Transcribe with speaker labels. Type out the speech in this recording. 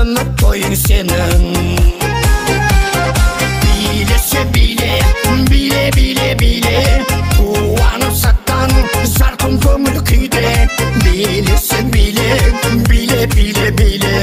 Speaker 1: үміт тойың сенің. Билесе биле, биле, биле, биле, қуанып саттан жарқын көңіл күйде. Билесе биле, биле, биле, биле,